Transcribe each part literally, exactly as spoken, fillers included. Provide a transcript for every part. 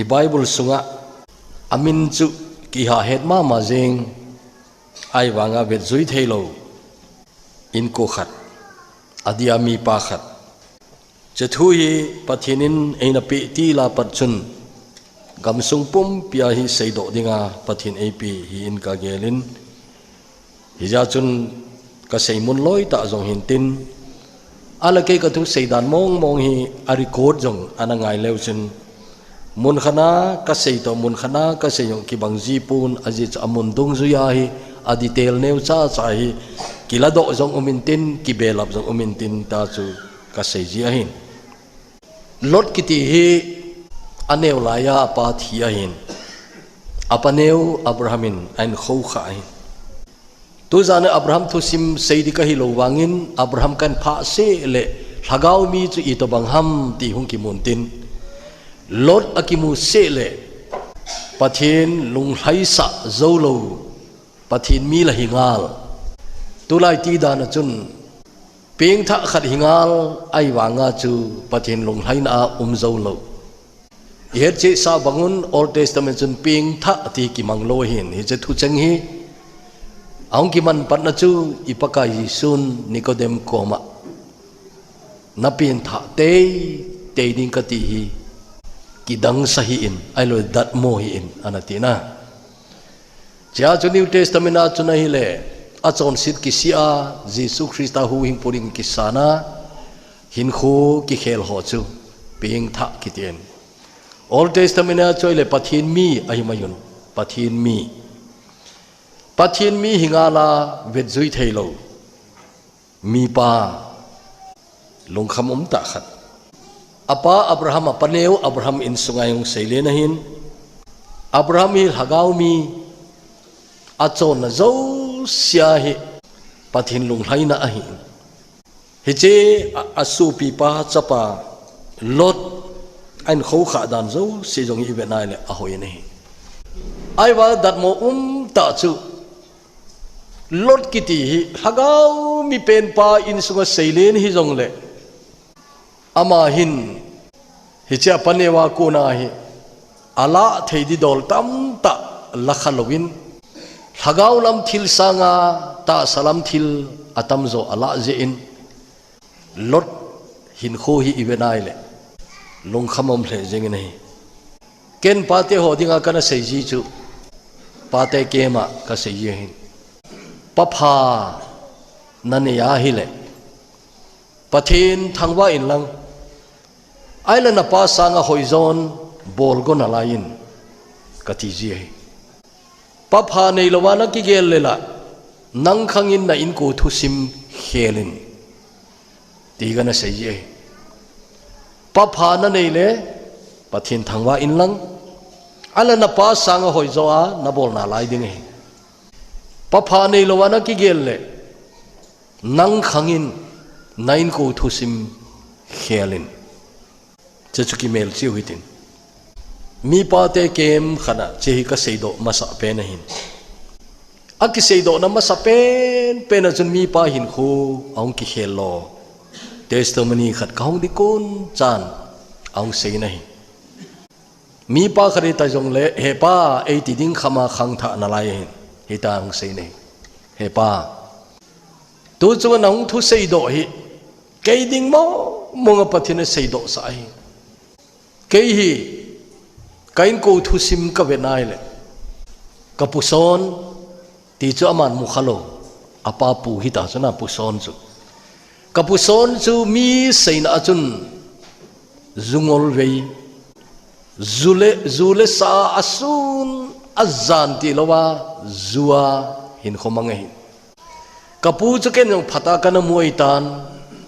Bible sunga amin chu kiha het mama jing, ahivanga vetjui theilou inko khat, adia mipa khat. Hiche thu hi Pathen in eina peh til a pat chun gamsung pumpia hi seidoh dinga Pathen eipeh hi in kagelin. Hijeh chun kasei mun loitah jong hintin, ala kei kathu seidan mongmong hi a record jong ana ngai leu chun, mun khat a kasei toh mun khat a kasei jong kibang jipon, ajeh chu amun dungjuia hi a detail neocha cha hi kiladoh jong umintin, kibelap jong umintin ta chu kasei ji ahin. Lot kiti hi aneo laiya apa thi ahin. Apa neo Abraham in ahin khoukhah ahin. Tujan a Abraham thusim sei ding kahilou vangin Abraham kahin phah seh le lhagao mi chu itobang ham ti hung kimun tin, Lot akimu seh le Pathen lunglhaisah joulou Pathen mi la hingal. Tulai tidan a chun pengthah khat hingal, ahivanga chu Pathen lunglhaina a um joulou. Ihet cheh sa bangun Old Testament chun pengthah ti kimang lou ahin, hiche thucheng hi ahung kiman patna chu i Pakai Jesun Nicodemus koma, na pengthah teitei ding kati hi, kidangsa hih in, ahilou datmo hih in, ana tina. Hichea chu New Testament a chun ahile, achonset kisih a Jesu Christa huhhingpu ding kisan a hinkho kikhel ho chu pengthah kitin. Old Testament a chu ahile Pathen mi ahi mai un, Pathen mi. Pathen mi hingal a vetjui theilou mipa lungkham umtah khat. Apa Abraham, apa neo Abraham insunga hung seilen ahin. Abraham hi lhagao mi, achonna jousea hi Pathen lunglhaina ahi. Hiche a, asopipa chapa Lot ahin khoukhah dan jouse jong hi ivet nai le ahoi in ahi. Ahivang datmo umtah chu Lot kiti hi lhagao mi penpa insunga seilen hijongle, ama hin hiche apa neo a kona hi alah thei ding dol tamtah lakha louvin, lhagao lam thil sanga tahsa lam thil atamjo alah jeh in, Lot hinkho hi ivet nai le lungkham um lheh jengin ahi. Ken pate ho dinga kana sei ji chu, pate camp a kasei ji ahin. Pa pha nanei ahile, Pathen thangvah inlang, ahile napa sanga hoijon bolgo nalai in, kati ji ahi. Pa pha neilouva nakigel le la, nang khangin na inko thusim khel in, ti kana sei ji ahi. Pa pha nanei le, Pathen thangvah inlang, ahile napa sanga hoijo a nabol nalai ding ahi. Pa pha neilouva nakigel le, nang khangin na inko thusim khel in. Hiche chu kimelchih u hitin. Mipate camp khat a hiche hi kaseidoh masapen ahin. Akiseidohna masapen pen a chun mipa hinkho ahung kikhel lo, testimony khat kahung ding kon chan ahung sei in ahi. Mipa khat hita jongle, hepa, eiti ding khama khangthah nalai ahin, hita ahung sei in ahi. Hepa, tu chunga nahung thuseidoh hi kei ding mong monga Pathen in aseidohsah ahi. Kei hi ka inko thusim kavet nai le, kapu Son, ti chu aman mukhalou, apa pu hita chu na, pu Son chu. Kapu Son chu mi seina a chun ju ngolvei, ju le, ju le sa a sun ajan tilouva, ju a hinkho mang ahi. Kapu chu ken jong phatah a kana mu ahitan,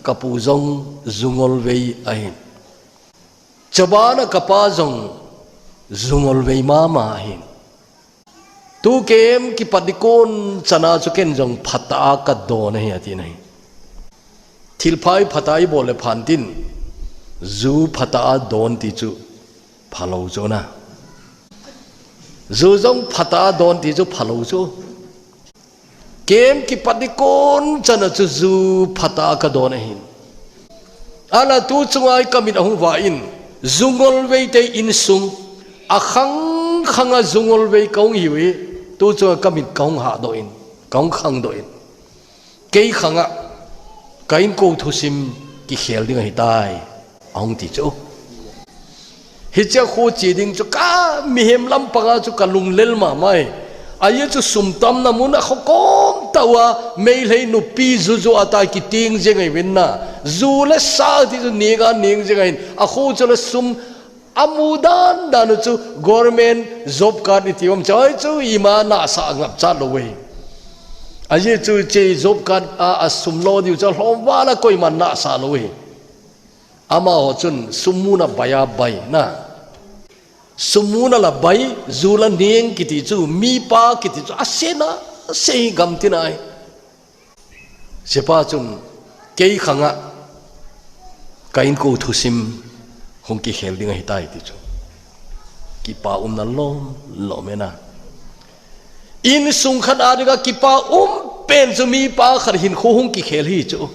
kapu jong ju ngolvei ahi. Chubana kapa jong ju ngolvei mama ahi. Tu camp kipat ding kon chana chu ken jong phatah a kadon ahi, ati in ahi. Thilpha hi phatah a ibol le phan tin, ju phatah a don ti chu phalou chu na. Ju jong phatah a don ti chu phalou chu. Camp kipat ding kon chana chu ju phatah a kadon ahin. Ahinla tu chunga hi kamit ahung vah in, ju ngolvei te insung, Akhang khanga zungol vei kahung hiu hi, tu chunga kamit kahung hahdoh in, kahung khangdoh in. Kei khanga, ka inko thusim kikhel ding ahitai, ahung ti chu. Hichea kho che ding chu ka mihem lampanga chu kalung lel mama e. Ajeh chu sum tamna mun a kho kom tah uva, Meitei nupi juju a ta kiteng jeng ahi vin na. Ju le sa ti chu neng a neng jeng ahin, akho chu le sum amu dan dan u chu government job card iti um choi chu ima nahsah ngap chat lou e. Ajeh chu hiche job card a, asum lo diu chu alhom val a koiman nahsah lou e. Amaho chun sum muna bai a bai na. Sum muna la bai, ju la neng kiti chu, mipa kiti chu, asena, sei gam tina ahi. Hichepa chun, kei khanga, ka inko thusim, hung kikhel ding ahitai ti chu. Kipa umna lom, lom e na. Insung khat a dinga kipa um pen chu mipa khat hinkho hung kikhel hi chu.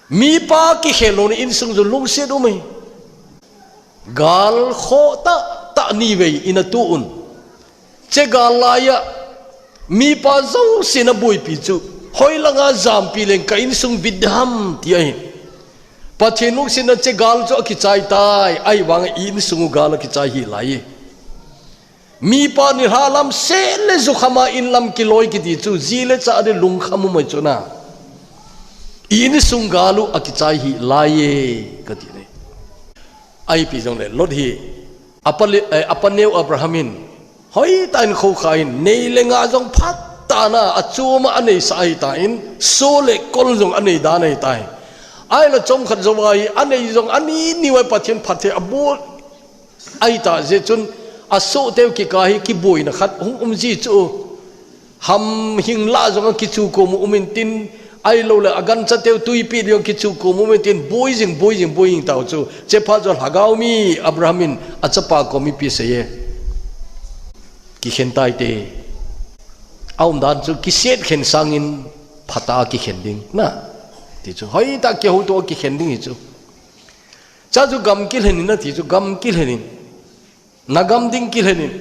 Mipa kikhel louna insung chu lungset um e. Gal khoh tah tah ni vei ina tu un. Hiche gal laiya, mipa jousen aboipi chu, hoilanga jampi leng ka insung vit ding ham ti ahi. Pathen lungsetna hiche gal chu akichai tai, ahivanga i insung u gal akichai hih lai e. Mipa nilhah lam seh le jukhama in lam kiloi kiti chu, ji le cha le lungkham um ahi chu na. I insung gal u akichai hih lai e, kati ne. Ahipi jongle, Lot hi, apa le, eh, apa neo Abraham in, hoitah in khoukhah in, nei le gou jong phatah a, achom a aneisah ahitan, soh le kol jong anei dan ahitai. Ahile chomkhat jouva hi, anei jong ani ni uva Pathen phatthei abol ahitah jeh chun, asoh teu kikah hi kiboina khat hung um ji chu. Hamhing lah jong akichu kom u um intin, ahilouleh agancha teu tuipi jong kichu kom u um intin, boi jing, boi jing, boi jing tau chu. Hiche phat chu lhagao mi Abraham in achapa kom ipi asei e. Kikhen tai te. Aumdan chu kiset khen sangin phatah a kikhen ding na. Ti chu hoitah kihoutoh a kikhen ding hi chu. Chuche chu gam kilhen in ati chu, gam kilhen in. Na gam ding kilhen in.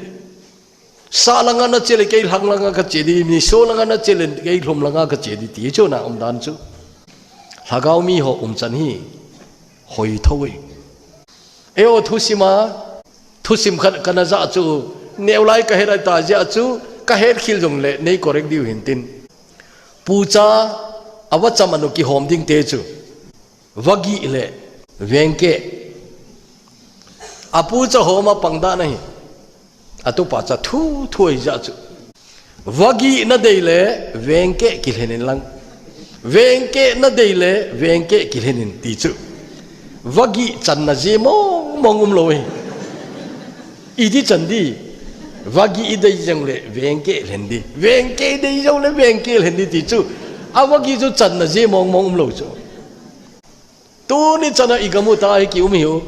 Sah langa nache le kei lhang langa kache ding, nisoh langa nache le kei lhum langa kache ding ti chu na umdan chu. Lhagao mi ho umchan hi hoi thou e. Eiho thusim a, thusim khat kana ja chu, neo lai kahet ahitah jeh a chu, kahet khel jongle nei correct diu hintin. Pucha, avacham anu kihom ding te chu. Vagih le vengkeh. Apucha hom a pang dan ahi. Atupa cha thu thu ahi jeh chu. Vagih nadei le vengkeh kilhen in lang. Vengkeh nadei le vengkeh kilhen in ti chu. Vagih channa jeh mong mong umlou e. Iti chan ding. Vagih idei jongle vengkeh lhen ding. Vengkeh idei jongle vengkeh lhen ding ti chu. Avagih chu channa jeh mong mong umlou chu. Tuni chana igam u tah hi kium hiu.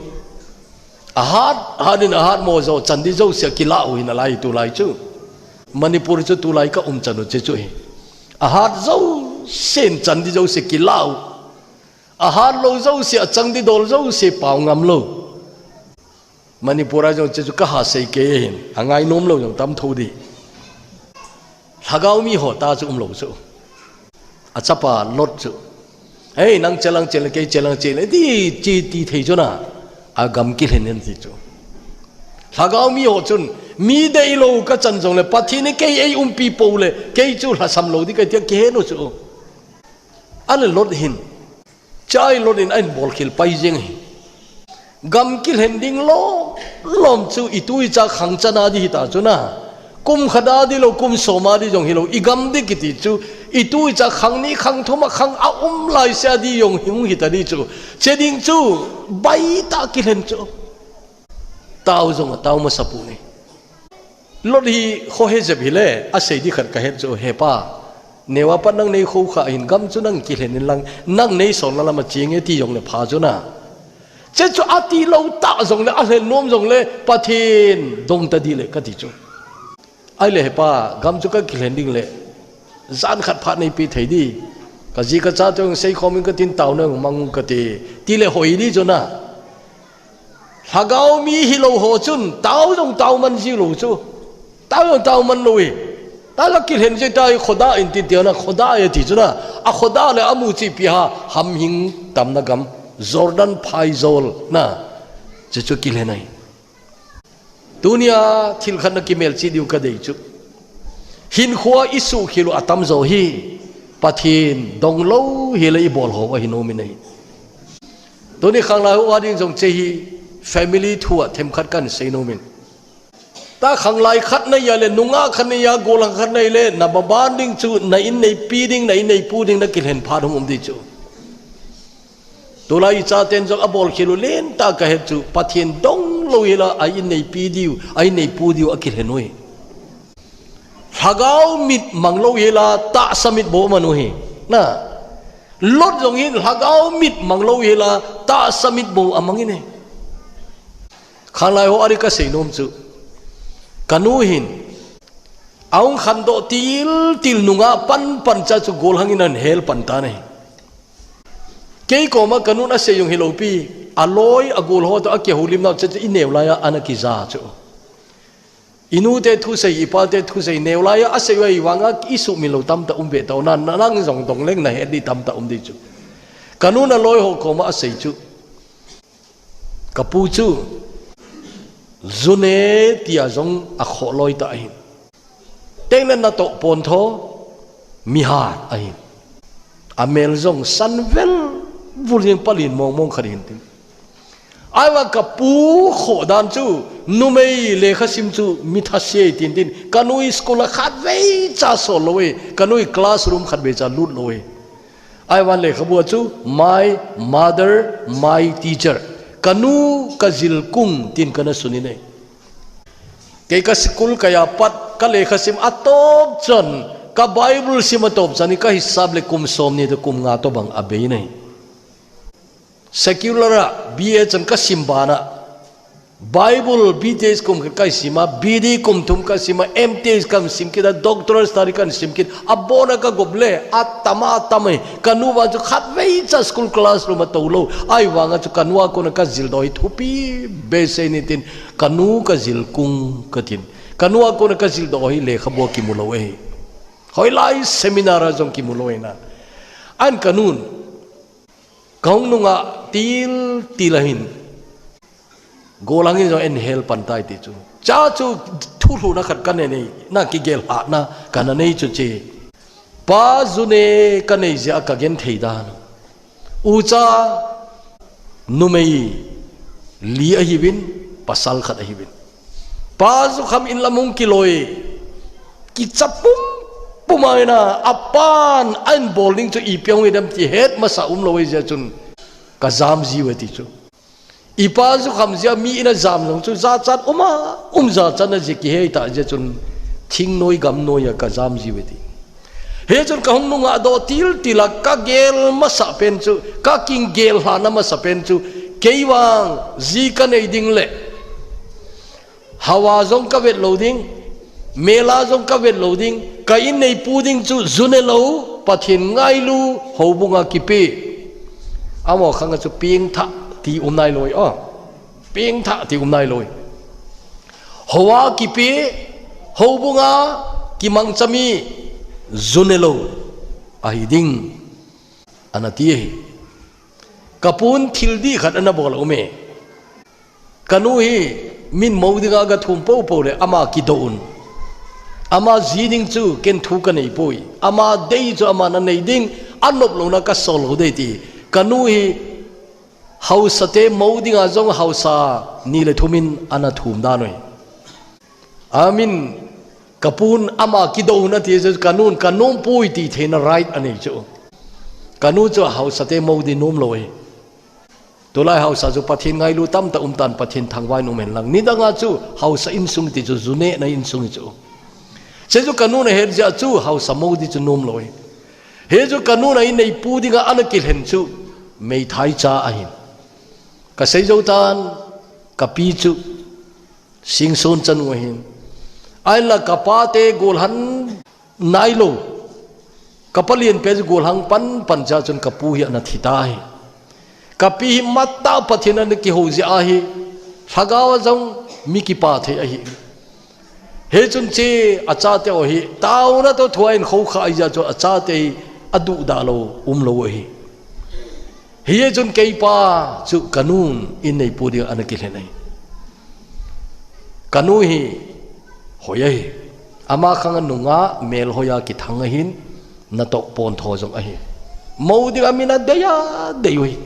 Ahat, hat in ahat mo jo chan ding jouse akilah u hi nalai tulai chu. Manipur chu tulai ka umchan u hiche chu hi. Ahat jousen chan ding jouse kilah u. Ahat lou jouse achang ding dol jouse pao ngam lou. Manipur a jong hiche chu kaha sei kei ahin, angainom lou jong tam thou ding. Lhagao mi ho tah chu umlou chu. Achapa Lot chu. Hei, nang chelang chele, kei chelang chele, ti, ti, ti thei chu na. Agam kilhen in ti chu. Lhagao mi ho chun, mi deilou kachan jongle, Pathen in kei eiumpi pou le, kei chu lhasam lou ding kahi tia kihen u chu. Ahile Lot hin. Hiche Lot in ahin bolkhel pai jeng hi. Gam kilhen ding lom, lom chu itu icha khang chan a ding hita chu na. Kum khat a ding lou, kum som a ding jong hilou, igam ding kiti chu. Itu icha khang ni, khang thum a, khang aum laise a ding jong hung hita ding chu. Hiche ding chu, baitah kilhen chu. Tao jong atao masa poi. Lot hi kho he jep hile, asei ding khat kahet chu, he pa. Neo a pat nang nei khoukhah hin gam chu nang kilhen in lang, nang nei solna lama cheng e ti jongle pha chu na. Hiche chu ati lou tah jongle, alhen nom jongle, Pathen dong ta ding le kati chu. Ahile he pa, gam chu kakilhen ding le, jan khat phat neipe thei ding. Kaji kacha te jong seikhom in katin taona jong mang kati, ti le hoi ding chu na. Lhagao mi hilou ho chun tao jong tao man ji lou chu. Tao jong tao man lou hi. Tao la kilhen ji tai khoda in tin tiana khoda e ti chu na. A khoda le amu chi pi ha hamhing tamna gam Jordan phaijol na. Chu chu kilhen ai. Tunia thil khat na kimelchih diu ka dei chu. Hinkhoa i suhkhel u atam jo hi Pathen dong lou hi le i bol ho ahi nom in ahi. Tuni khanglai ho a ding jong che hi family thu a themkhat kan sei nom in. Ta khanglai khat na ya le nungah khat na ya gollhang khat na le na baban ding chu na inneipi ding na inneipu ding na kilhen phat hung um ding chu. Tulai i chaten jong a bolkhel u lentah ka het chu Pathen dong lou hi la a inneipi diu, a inneipu diu a kilhen u hi. Lhagao mit mang lou hi la tahsa mit bou a mang u hi. Na. Lot jong hin lhagao mit mang lou hi la tahsa mit bou a mang in ahi. Khanglai ho a ding ka sei nom chu. Ka nu hin. A hung khandoh tiltil nungah panpan cha chu gollhang in ahin hel pan tan ahi. Kei koma ka nun a sei jong hilou pi, a loi a gol ho toh a kihoulimna u chu i neo lai a ana kija chu. I nu te thusei, i pa te thusei neo lai a, a sei u ahi vanga i sumil lou tamtah um ve tao na, na nang jong dong leng na het ding tamtah um ding chu. Ka nun a loi ho koma a sei chu. Ka pu chu, ju ne tia jong a khoh loi tah ahi. Teng le natoh pontho, mihat ahi. A mel jong san vel vul jeng palin mongmong khat hin tin. Ahivang ka pu khoh dan chu, numei lekha sim chu mi thase tin tin. Ka nu i school a khatvei cha sol lou e, ka nu i classroom khatvei cha lut lou e. Ahivang lekhabu a chu, my mother, my teacher. Ka nu ka jilkung tin kana sun in ahi. Kei ka school kai a pat ka lekha sim a top chan, ka Bible sim a top chan hi ka hisap le kum somni toh kum nga toh bang a bei in ahi. Secular a B A chan ka sim bana. Bible B T S kum khat ka sim a, B D kum thum ka sim a, M T S ka sim kit a, doctoral study ka sim kit. A bona ka gop le, a tam a tam e. Ka nu vang chu khatvei cha school classroom a tou lou. Ahivanga chu ka nu a kona ka jildoh hi thupi behseh in tin. Ka nu ka jilkung ka tin. Ka nu a kona ka jildoh hi lekhabu a kimu lou e. Hoilai seminar a jong kimu lou e na. An ka nun. Ka hung nungah tiltil a hin. Gollhang in jong ahin hel pan tai ti chu. Cha chu thulhuhna khat ka nei nei, na kigel hatna ka na nei chu che. Pa ju ne ka nei jeh a ka genthei dan. U cha numei li ahiuvin, pasal khat ahiuvin. Pa jukham in lam hung kiloi. Kicha pumpum a in a, a pan ahin bol ding chu ipi hung hi dem ti het masa um lou ahi jeh chun ka jam jiu e ti chu. I pa jukham jeh a mi in a jam jong chu jachat um a, um jachat na jeh kihei ta jeh chun thing noi gam noi a ka jam jiu e ti. Hichun ka hung nungah doh tiltil a ka gel masa pen chu, ka kigel hatna masa pen chu, kei vang ji ka nei ding le, hava jong ka vet lou ding, mel a jong ka vet lou ding, ka inneipu ding chu ju ne lou, Pathen ngailu, houbung a kipe. Amaho khang a chu pengthah ti um nai lou e. Pengthah ti um nai lou e. Hou a kipe, houbung a kimangcha mi ju ne lou ahi ding, ana ti ahi. Ka pun thil dih khat ana bol a um e. Ka nu hi min mo dinga ka thum popo le ama kidoh un. Ama ji ding chu ken thu ka nei poi. Ama dei chu ama na nei ding, a nop louna ka sol lou dei ti. Ka nu hi Haosa te mo dinga jong haosa ni le thum in ana thum dan u hi. Amin, ka pun ama kidoh un ati chu ka nun ka nom poi ti theina right anei chu. Ka nu chu haosa te mo ding nom lou hi. Tulai haosa chu Pathen ngailu tamtah um tan Pathen thangvah in um hen lang. Nidang a chu haosa insung ti chu ju nehna insung hi chu. Hichu ka nun a het jeh a chu haosa mo ding chu nom lou hi. Hichu ka nun a inneipu dinga ana kilhen chu meithai cha ahin. Ka sei jou tan ka pi chu Singson chanu ahin. Ahinla ka pa te golhang nailou. Ka palian pen chu golhang panpan jeh chun ka pu hi ana thi tai. Ka pi hi matah Pathen ana kihou jeh ahi. Lhagao a jong mi kipa thei ahi. Hichun hiche achate ho hi taona toh thua in khoukhah ahi jeh chun achate hi aduhdah lou umlou ahi. Hichun keipa chu kanun in neipu dinga ana kilhen ahi. Kanu hi hoi ahi. Ama khanga nungah melhoiya kithang ahin, natoh pontho jong ahi. Mou dinga min adei adei u ahi.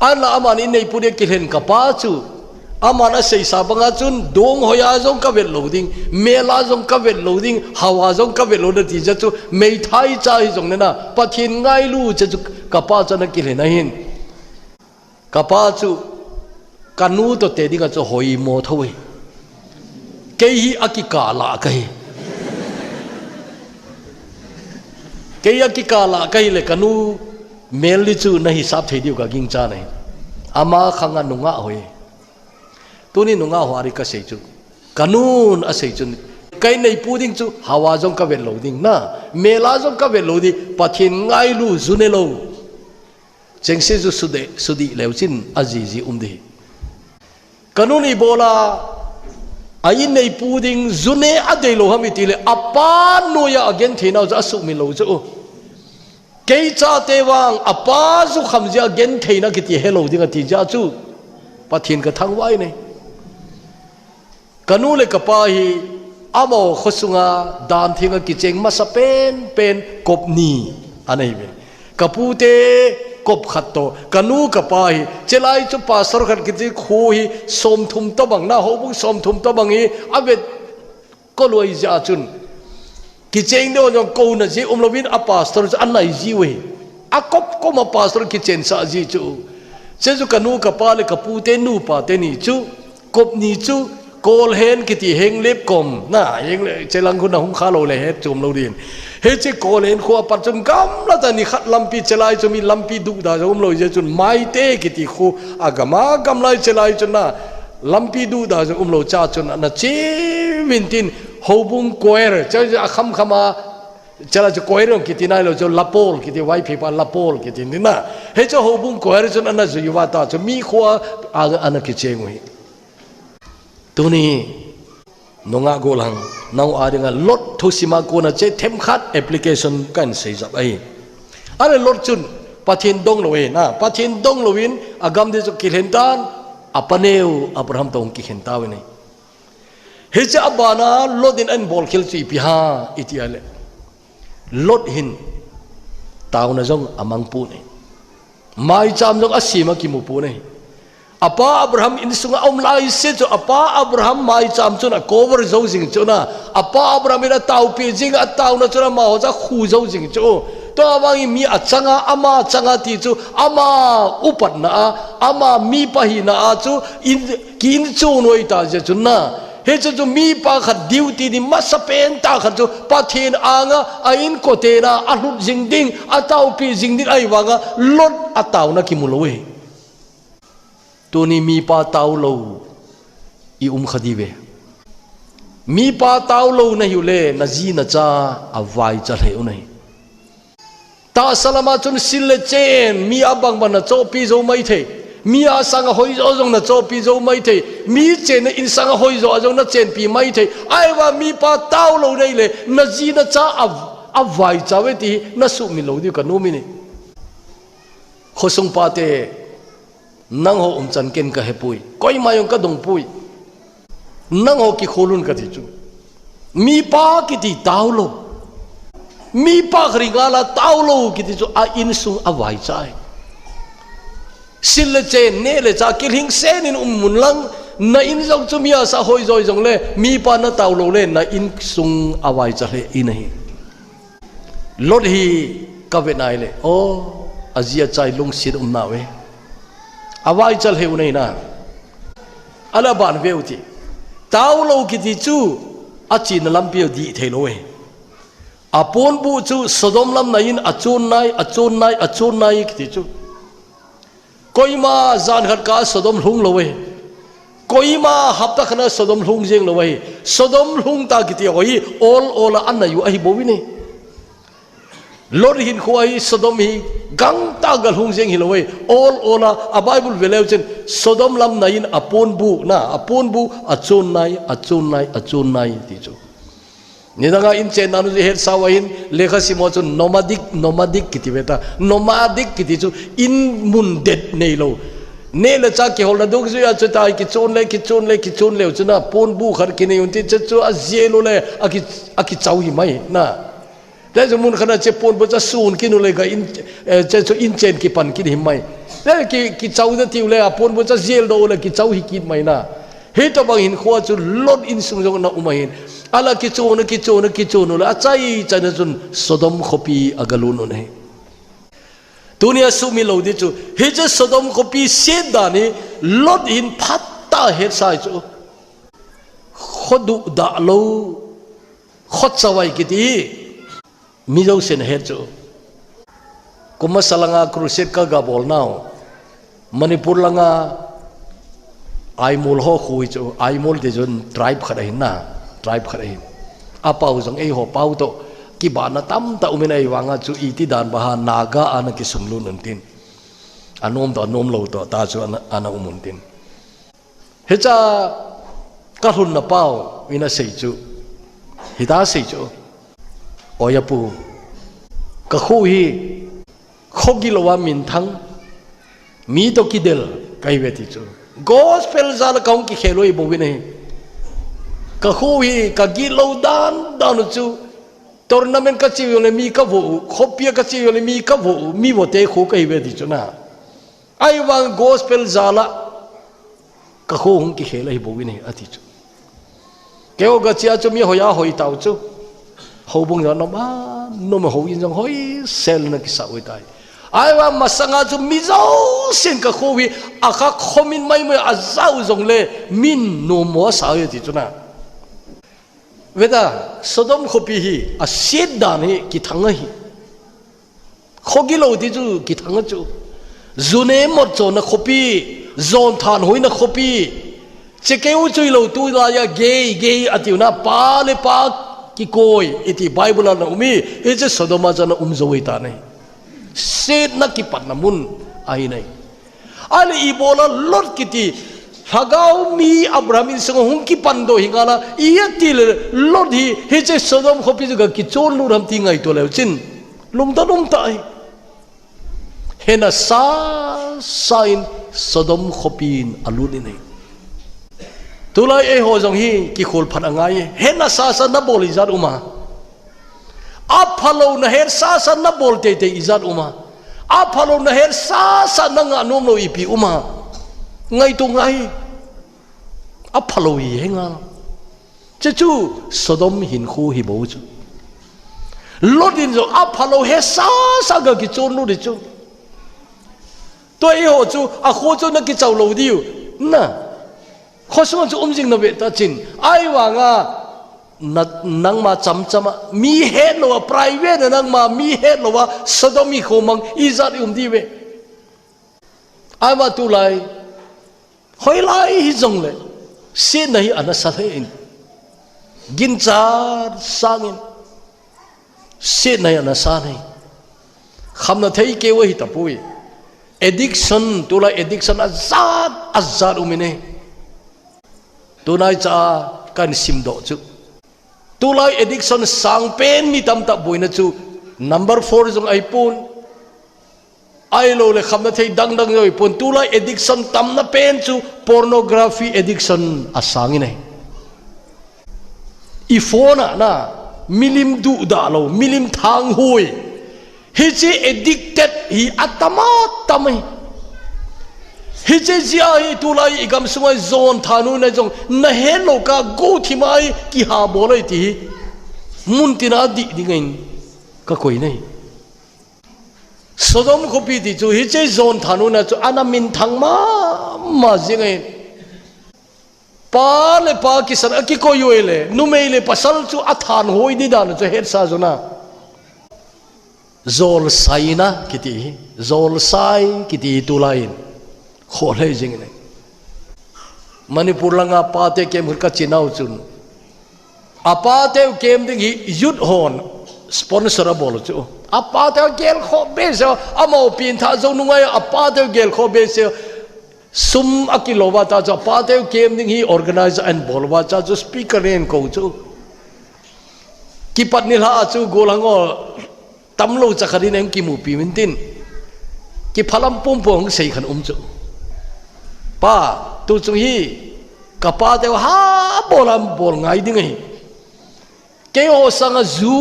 Ahinla aman in neipu dinga kilhen kapa chu, aman aseisa banga chun donghoiya jong kavet lou ding, mela jong kavet lou ding, haoa jong kavet lou ding ati jeh chun meithai cha hijongle na, Pathen ngailu jeh chun kapa chu ana kilhen ahin. Kapa chu kanu toh te dinga chu hoimo thou ahi. Kei hi akikah lah kahi. Kei akikah lah kahile kanu mel li chu nahisap thei diu kagingchan ahi. Ama khanga nungah hoi. Tuni nungah ho a ding kasei chu, kanun asei chun, ka in neipu ding chu haoa jong kavet lou ding, na mela jong kavet lou ding, Pathen ngailu ju ne lou. Chengse chu sudih, sudih leu chun ajiji um ding ahi. Kanun ibola a in neipu ding ju ne adei lou ham itile, apa noiya agentheinau chu asuhmil lou chu. Kei chate vang apa jukham jeh a gentheina kiti helou ding ati jeh chun Pathen kathangvah in ahi. Kanu le kapa hi amaho khosunga dan thenga kicheng masa penpen kop ni ana hiuvin. Kapute kop khat toh, kanu kapa hi, chelai chu pastor khat kiti kho hi somthum tobang, na houbung somthum tobang hi avet koloi jeh chun, kicheng ding jong kouna jeh umlouvin a pastor chu anai jiu ahi. Akop koma pastor kichensah ji chu. Hiche chu kanu kapa le kapute nupa teni chu, kop ni chu, Kolhen kiti Henglep kom, na, Henglep, hiche lang khu nahung khalou le het chom lou ding. Hiche Kolhen khoa pat chun gamla tah nikhat lampi chelai chu mi lampi duhdah jong umlou jeh chun Maite kiti khu agama gamlai chelai chun na lampi duhdah jong umlou jeh chun ana cheuvin tin houbung choir, che akhamkhama, chelai chu choir jong kiti nailou chu lapol kiti Vaiphei pa lapol kiti ni na. Hiche houbung choir chun ana jui uva tah chu mi khoa a, ana kicheng u ahi. Tuni nungah gollhang, nangho a dinga Lot thusima kona hiche themkhat application kahin seijep ahi. Ahile Lot chun Pathen donglou ahi na, Pathen donglouvin agam ding chu kilhen tan, apaneo Abraham toh hung kikhen tauvin ahi. Hiche abana Lot in ahin bolkhel chu ipi ham iti ahile, Lot hin taona jong amang poi. Maicham jong asem a kimu poi. Apa Abraham insunga aum laise chu, apa Abraham maicham chun a cover jou jing chu na. Apa Abraham in ataopi jing, ataona chun amaho chu akhu jou jing chu. Tua vangin mi achanga, ama changa ti chu, ama upatna a, ama mipa hina a chu, in, ki inchon noi ta jeh chun na. Hiche chu mipa khat duty ni masa pen tah khat chu Pathen anga a inkote na alhut jing ding, ataopi jing ding ahi vanga Lot ataona kimu lou ahi. Tuni mipa taolou i um kha diu ve. Mipa taolou nahiu le, naji nacha avaicha lheh u nahi. Tahsa lama chun sil le chen, mi abang bang nachohpi jou maithei. Mi asanga hoijo jong nachohpi jou maithei. Mi chenna insanga hoijo a jong nachenpi maithei. Ahivang mipa taolou nahile, naji nacha a, avaicha uve ti nasuhmil lou diu kanom in ahi. Khosung pate, nangho umchan ken kahepoi. Koima jong kadong poi. Nangho kikholun kati chu. Mipa kiti taolou. Mipa khat ringala taolou kiti chu a insung avaicha ahi. Sil le chen, neh le chah kilhingsen in um un lang, na in jong chu mi asa hoijo jongle, mipa nataolou le, na insung avaicha lheh in ahi. Lot hi kavet nai le, o, aji acha lungset um nau ve. Avaicha lheh u ahi na. Ahile aban veu hite. Taolou kiti chu achena lampi u dih thei lou ahi. Aponbuh chu Sodom lam nai in achon nai, achon nai, achon nai kiti chu. Koima jan khat kah a Sodom lhung lou ahi. Koima hapta khat a Sodom lhung jeng lou ahi. Sodom lhung ta kiti ho hi ol ol a anai u ahi bou in ahi. Lot hinkho a hi Sodom hi gangtah a galhung jeng hilou e. Ol ol a, a Bible ve leu chun Sodom lam nai in a ponbuh na, a ponbuh a chon nai, a chon nai, a chon nai ti chu. Nidang a in chenna nu chu hetsa uva hin lekha sim uva chun nomadic, nomadic kiti ve ta. Nomadic kiti chu in mun det neilou. Neh le chah kiholna dungjuia chu ta kichon le, kichon le, kichon leu chun a ponbuh khat kinei un tin, chu chu a jel u le a ki, a kichau hi mai na. Te chu mun khat a che ponbuh chu a sun kin u le ka in, eh, che chu in chen kipan kin hi mai. Te ki, kichau da tiu le a ponbuh chu a jel doh u le kichau hi kit mai na. Hitobang hinkho chu Lot insung jong ana um ahin. Ala kichon, kichon, kichon u le a chai chai na chun Sodom khopi a galut un ahi. Tunia sumil lou di chu, hiche Sodom khopi set dan hi Lot hin phatah a hetsa chu. Kho duhdah lou, kho chavai kiti hi, mi jousen ahet chu. Kum masa langa crusade ka gabol nau, Manipur langa Aimol ho khu hi chu, Aimol ti chun tribe khat ahin na, tribe khat ahin. A pau jong eiho pau toh kibahna tamtah um in, ahivanga chu iti dan bang ham Naga a ana kisunlut un tin. Anom toh, anom lou toh, ta chu ana, ana um un tin. Hicha ka lhunna pau in asei chu, hita asei chu, Oya pu, ka kho hi kho gilou a minthang, mi toh kidel kahi ve ti chu. Gospel jal a kahung kikhel u ahi bou in ahi. Ka kho hi ka gilou dan dan u chu, tournament ka che u le mi ka vo u, khopi a ka che u le mi ka vo u, mi vote kho kahi ve ti chu na. Ahivang gospel jal a ka kho hung kikhel ahi bou in ahi ati chu. Keiho ka che a chu mi hoi a hoi tau chu. Houbung jong nom a, nom a, houin jong hoi sel na kisa u tai. Ahivang masanga chu mi jousen ka kho hi a kha khomin mai mai a jau jongle min nom mo sa u ati chu na. Ve ta, Sodom khopi hi a set dan hi kithang ahi. Kho gilou ti chu kithang a chu. Ju ne mot chona khopi, jon thanhoina khopi. Chekeu chuilou tulai a gay, gay ati u na, pa le pa kikoi, iti Bible a ana um e, hiche Sodom a chu ana um jou u ahi ta na. Setna kipatna mun ahi na. Ahile ibola Lot kiti, lhagao mi Abraham insung a hung kipan doh hi ngal a, iti le Lot hi, hiche Sodom khopi chu ga kichonlut ham ti ngaito leu chun. Lungdon um ta ahi. Hena sasa in Sodom khopi in alut in ahi. Tulai eiho jong hi kikhol phat angai. Hena sasa na bol ijat um a. Aphalou na het sasa na bol teitei ijat um a. Aphalou na het sasa na ngah nom lou ipi um a. Ngaito ngai. Aphalou hi he ngal. Chuchu Sodom hinkho hi bou chu. Lot in jong aphalou he sasa ga kichonlut di chu. Tua eiho chu, akho chu na kichau lou diu. Na. Khosung chu um jing na ve ta chun. Ahivanga, na, nangma chamcham a, mi hetlou a, private na nangma, mi hetlou a, Sodom hinkho mang, ijat i um di ve. Ahivang tulai. Hoilai hijongle, setna hi ana sa lheh in. Ginchat sangin, setna hi ana sa lheh in. Khamna thei keu ahi tapoi. Addiction, tulai addiction ajat, ajat um in ahi. Tunai cha kan simdoh chu. Tulai addiction sang pen mi tamtah boina chu number four jong ahipon. Ahilou le khamna thei dangdang jong ahipon. Tulai addiction tamna pen chu pornography addiction asang in ahi. I phone a na milim duhdah lou, milim thanghui. Hiche addicted hi atam atam ahi. Hiche jeh a hi tulai i gamsunga jon thanhoina jong na hetlou ka guhthim a hi kihabol ahi ti hi. Muntina dih ding in ka koi nahi. Sodom khopi ti chu hiche jon thanhoina chu ana minthang mama jing ahi. Pa le pa kisan a kikoi u ahile, numei le pasal chu athanhoi di dan chu hetsa jona. Jolsaina kiti hi, jolsai kiti hi tulai in. Khoh lheh jing in ahi. Manipur langa pate kem ka chinau chun. Apateu kem ding hi youth hon sponsor abol chu. Apa te gel kho be se, ama pin tha zo nungai apa te gel kho be se. Sum akilo va ta chu apa te kem ding hi organize and bol va cha chu speaker nen ko chu. Kipat ni la chu golang o tamlo cha kha din em kimu pi min tin. Kiphalam pum pong sei khan um chu. Pa, tu chu hi kapa te ha bolam bol ngai ding hi. Keiho sanga zu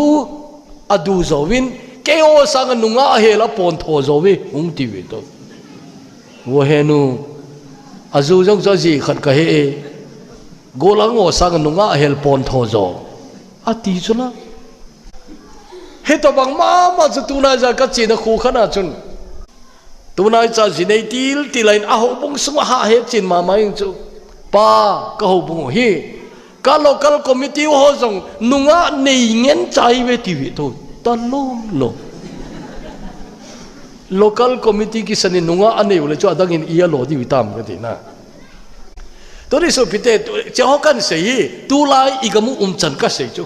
adu zovin, keiho sanga nunga ahel a pon tho zove, hung ti ve to. Vo henu, azu jong chu aji khat ka he e. Golang ho sanga nunga ahel pon tho zo. Ati chu la. He to bang mama chu tuna ja ka china khu khana chun. Tunai cha jinei til til lain a houbung sunga ha he chin mama ing chu. Pa, ka houbung hi. Ka local committee ho jong nunga nei ngen chai ve ti ve to. Ta lom lom. Local committee kisan in nunga anei u le chu adang in i alo di vitam ka ti na. Tuni sopite, che ho kan sei hi, tulai i gamu um chan ka sei chu.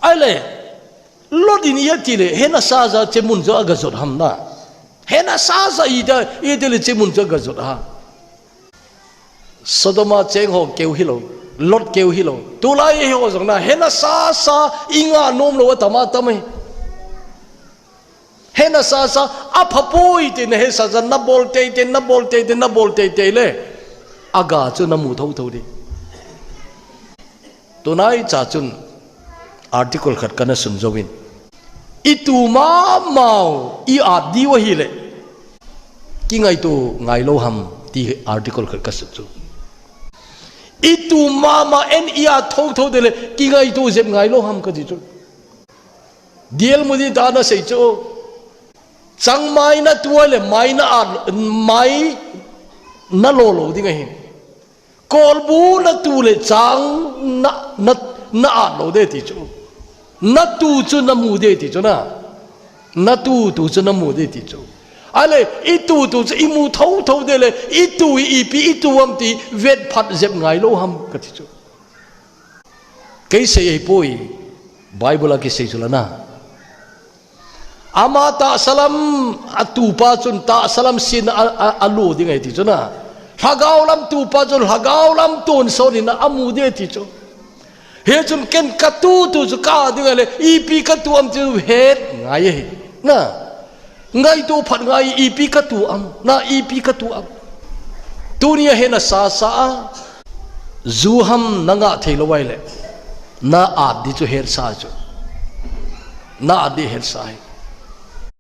Ai le, Lot in i ati le, hena sa ja che mun jo aga jot ham na. Hena sa ja i da, i da le che mun jo aga jot ha. Sodoma cheng ho keu hilo, Lot keu hilo. Tulai ho jong na, hena sa sa i nga nom lo atama tamai. Hena sa sa, apha poi te na he sa sa, na bol tei te, na bol tei te, na bol tei tei le. Aga chu na mu tho tho di. Tunai cha chun article khat kana sun jovin. I tu mamau, i at diu ahile. Kingaitu ngailo ham ti article khat ka sun chu. I tu mama en i at tho tho de le, kingaitu jep ngailo ham ka ti chu. Diel mu di ta na sei chu. Chang mai na tu le mai na at, mai na lo lo ding ahi. Kolbu na tu le chang na, na, na at lo de ti chu. Na tu chu na mu de ti chu na. Na tu tu chu na mu de ti chu. Ale, i tu tu chu i mu tho tho de le, i tu i ipi i tu am ti vet phat jep ngailo ham ka ti chu. Kei sei ei poi, Bible a kisei chu la na. Ama tahsa lam a tupa chun tahsa lam sin a, a, a lu ding ahi ti chu na. Lhagao lam tupa chun lhagao lam tun son in a mu ding ahi ti chu. Hichun ken ka tu tu chu ka ding ahile, ipi ka tu am ti chu het ngai ahi. Na. Ngaito phat ngai ipi ka tu am. Na ipi ka tu am. Tuni a hena sa sa a. Ju ham na ngah thei lou ahile. Na at di chu het sa chu. Na at di het sa ahi.